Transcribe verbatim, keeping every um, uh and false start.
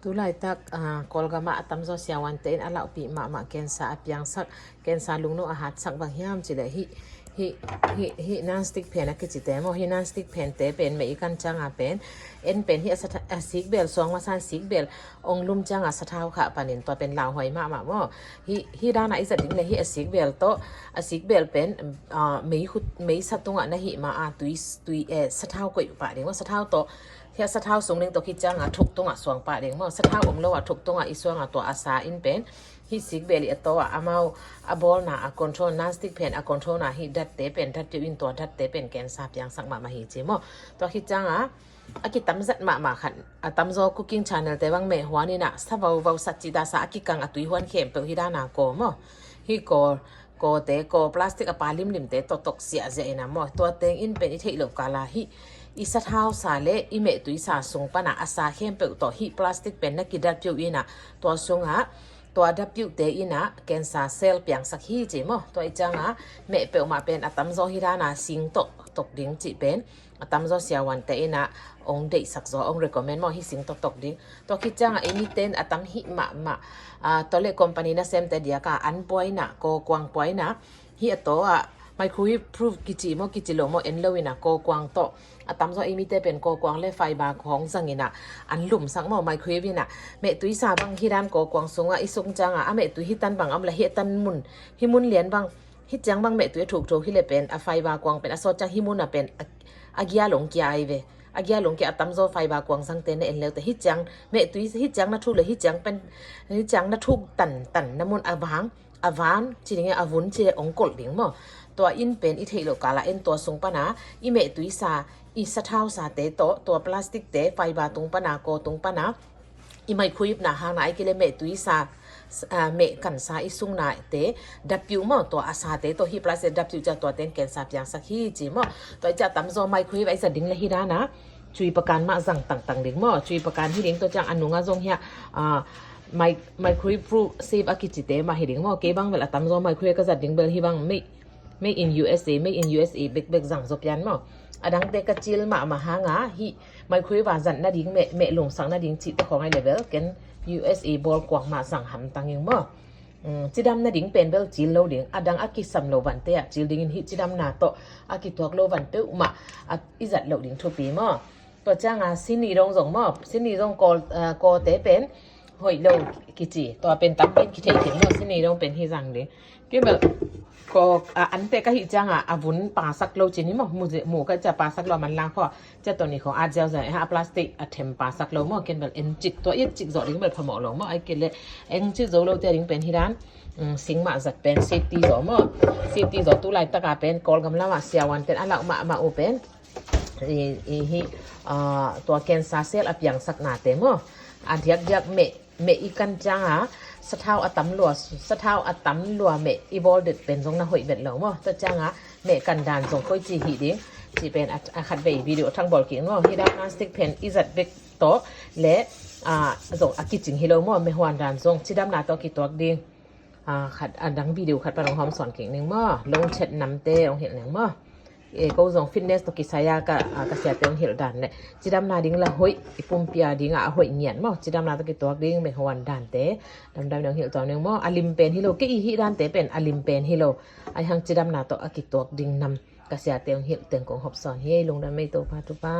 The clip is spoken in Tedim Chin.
Tu laitak, ah, Kawlgam ah a tamzaw siavuante in a lauhpih mahmah cancer a piangsak, cancer lungno a hatsak bang hiam cih leh hih, hih, hih, hih non-stick pan a kicite maw, hih non-stick pante pen mei i kan cianga pen, en pen hih a satha-, a sikbel suang masa in sikbel ong lum cianga sathau khah panin tua pen lauhuai mahmah maw. Hih, hih dana i zat ding leh hih a sikbel tawh, a sikbel pen, ah, mei hut, mei sa tungah na hih ma a tui, tui, eh, sathau koih pah ding maw, sathau tawh, hih a sathau sung ding tawh khit cianga thuk tungah suang pah ding maw. Sathau om lo a thuk tungah i suanga tua a sa in pen hih sikbel i a taw a amau a bawlna a control, non-stick pan a control na hih datte pen dat peuh in tua datte pen cancer piangsak mahmah hi ci maw. Tua khit cianga a kitamzat mahmah khat, a tamzaw cooking channel te bang meh huan inah sa vauvau sat cih dasa a kikang a tui huan khempeuh hih dana kaw maw. Hih kaw, kawte, kaw plastic a pa limlimte tawh tok ziahziah inah maw. Tua teng in pen i theih loh kala hih i sathau sa le i mehtui sa sung pana a sa khempeuh tawh hih plastic pen na kidat peuh inah tua sungah tua dat peuhte inah cancer cell piangsak hi ci maw. Tua i cianga meh peuhmah pen a tamzaw hih dana sing tawh tok ding cih pen a tamzaw siavuante inah ong deihsak zaw, ong recommend maw, hih sing tawh tok ding. Tua khit cianga ei mite in a tam hih mahmah, ah, tua le company nasemte diaka an pua inah, kawkuang pua inah, hih a taw ah microwave proof kici maw, kici lo maw, en lo inah kawkuang tawh. A tamzaw ei mite pen kawkuang le fiber khawng zang inah an lumsak maw, microwave inah. Mehtui sa bang hih dan kawkuang sungah i sung cianga a mehtui hih tan bang a om la hih tan mun, hih mun lian bang, hih ciang bang mehtui a thuk thuk hi le pen a fiber kuang pen a sawt ciang hih mun a pen a, a gial ong kia ai ve. A gial ong kia a tamzaw fiber kuang zangte na en leute hih ciang mehtui hih ciang na thuk le hih ciang pen, hih ciang na thuk tantan na mun a vang, a van ci ding e, a vun ci le ong kolh ding maw. Tua in pen i theih loh kala en tua sung pana i mehtui sa, i sathau sate tawh tua plastic te fiber tung pana, kaw tung pana i microwave na hang na ai kile mehtui sa, ah, meh kansa i sung nate dat peuh maw, tua a sate tawh hih plastic dat peuh ciang tua teng cancer piangsak hi ci maw. Tua i ciang a tamzaw microwave a i zat ding le hih dana cui pakan mah zang tangtang ding maw. Cui pakan hi ding tua ciang a nunga zong hiah, ah, mic-, microwave proof safe a kicite mah hi ding maw. Kei bang vel a tamzaw microwave ka zat ding bel hih bang mei, made in U S A, made in U S A bekbek zang zaw pian maw. A dangte ka cil mahmah hanga hih microwave a zat nading meh, meh lungsak nading cihte khawng ai le bel ken U S A bawl kuang mah zang hamtang ing maw. Um, cidam nading pen bel cil lo ding, a dang a kisam lo vante ah cil dingin hih cidamna tawh a kituak lo van peuhmah a i zat loh ding thupi maw. Tua cianga sini dong zong maw, sini dong kaw, ah, kawte pen hoih lo kici, tua pen tam pen kithei khin maw, sini dong pen hi zang ding. Kei bel kaw, ah, ante ka hih cianga a vun pasak lo cin hi maw, mu, mu ka cia pasak lo a manlang khaw cia tawh ni khong at ziauziau e ha, a plastic a them pasak lo maw. Ken bel en cik, tua i et cik zawh ding bel phamawh lo maw. Ai kei le en cik zo lo tia ding pen hi dan, um, sing mah zat pen safety zaw maw. Safety zaw tu laitaka pen Kawlgam lama siavuanten a lauh mahmah uh pen i, i hi, ah, tua cancer cell a piangsaknate maw. A diakdiak meh, meh i kan cianga sathau a tam lua, sathau a tam lua meh i bawl det pen zong na hoih vet lo maw. Tua cianga meh kan dan zong koi ci hi ding cih pen a, a khatvei video a thang bawl kik maw. Hih dan non-stick pan i zat bek tawh le, ah, zong a kicing hi lo maw. Meh huan dan zong cidamna tawh kituak ding. Ah, khat, a dang video khat pan ong hawm sawn kik ning maw. Longchet namte ong hilh ning maw. E, ko zong fitness tawh kisai a ka, ah, ka siate ong hilh dan le cidamna ding la hoih, i pumpi a ding a hoih ngiat maw. Cidamna tawh kituak ding meh huan dante damdam ong hilh tuam ning maw. A lim pen hi lo, kei i hih dante pen a lim pen hi lo. Ai hang cidamna tawh a kituak ding nam ka siate ong hilh teng kong hawm sawn hi. Lungdam mei Topa, Topa.